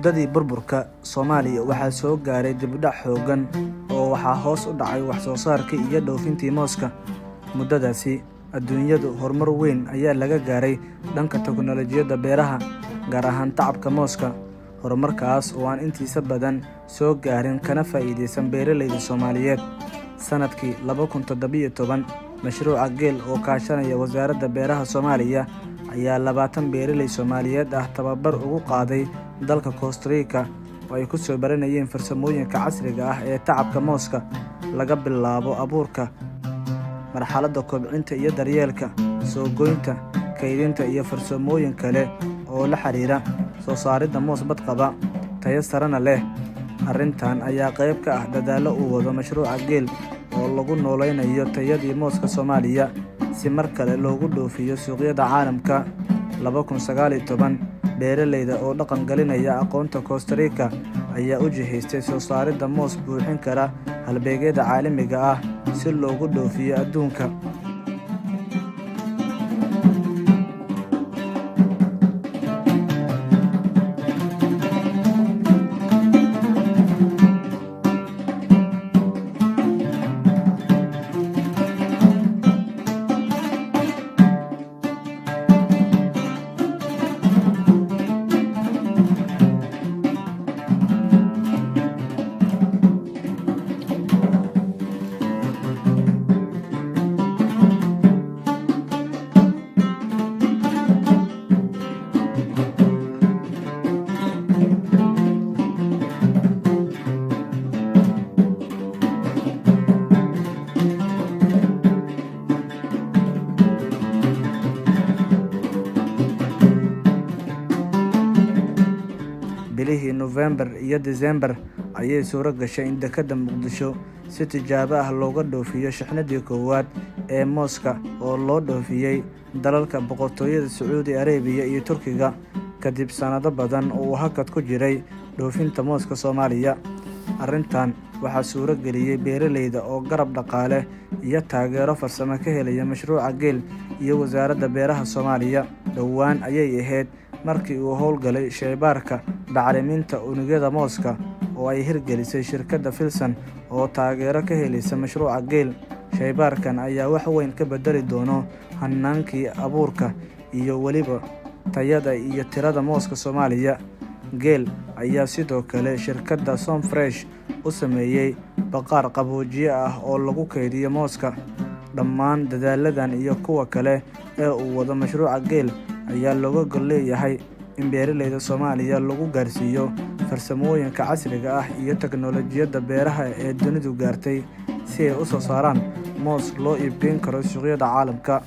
Muddadii burburka, Soomaaliya waxaa soo gaaray dib u dhac xooggan oo waxaa hoos u dhacay wax soo saarkii iyo dhoofintii mooska. Muddadaasi, adduunyadu horumar weyn ayaa laga gaaray dhanka teknoolojiyadda beeraha, gaar ahaan tacabka mooska. Horumarkaas oo aan intiisa badan soo gaarin kana faa'iideysan beeralayda Soomaaliyeed. Sanadkii 2017, mashruuca GEEL oo kaashanaya Wasaaradda Beeraha Soomaaliya ayaa 20 beeraley Soomaaliyeed ah tababar ugu qaaday dalka Costa Rica oo ay ku soo baranayeen farsamooyinka casriga ah ee tacabka mooska, laga bilaabo abuurka, marxaladda kobcinta iyo daryeelka, soo goynta, kaydinta iyo farsamooyin kale oo la xiriira soo saaridda moos badqaba, tayo sarena leh. Arrintan ayaa qayb ka ah dadaallo uu wado mashruuca GEEL oo lagu nooleynayo tayadii mooska Soomaaliya si mar kale loogu dhoofiyo suuqyada caalamka. 2019, beeralayda oo dhaqan gelinaya aqoonta Costa Rica ayaa u jihaystay soo saaridda moos buuxin kara halbeegyada caalamiga ah si loogu dhoofiyo adduunka. Bilihii Noofembar iyo Diseembar ayay suuro gashay in dekedda Muqdisho si tijaabo ah looga dhoofiyo shixnadii koowaad ee mooska oo loo dhoofiyay dalalka Boqortooyada Sacuudi Areebiya iyo Turkiga, kadib sanado badan oo uu hakad ku jiray dhoofinta mooska Soomaaliya. Arrintan waxaa suuro geliyay beeralayda oo garab dhaqaale iyo taageero farsamo ka helaya mashruuca GEEL iyo Wasaaradda Beeraha Soomaaliya. Dhowaan ayay ahayd markii uu howlgalay shaybaarka bacriminta unugyada mooska oo ay hirgelisay shirkadda Filson oo taageero ka helaysa mashruuca GEEL. Shaybaarkan ayaa wax weyn ka beddeli doona hannaankii abuurka iyo weliba tayada iyo tirada mooska Soomaaliya. GEEL ayaa sidoo kale shirkadda Somfresh u sameeyay bakhaar qaboojiye ah oo lagu kaydiyo mooska. Dhammaan dadaaladan iyo kuwa kale ee uu wado mashruuca GEEL ayaa looga gol leeyahay in beeralayda Soomaaliya lagu gaarsiiyo farsamooyinka casriga ah iyo teknoolojiyadda beeraha ee dunidu gaartay si ay u soo saaraan moos loo iibgeyn karo suuqyada caalamka.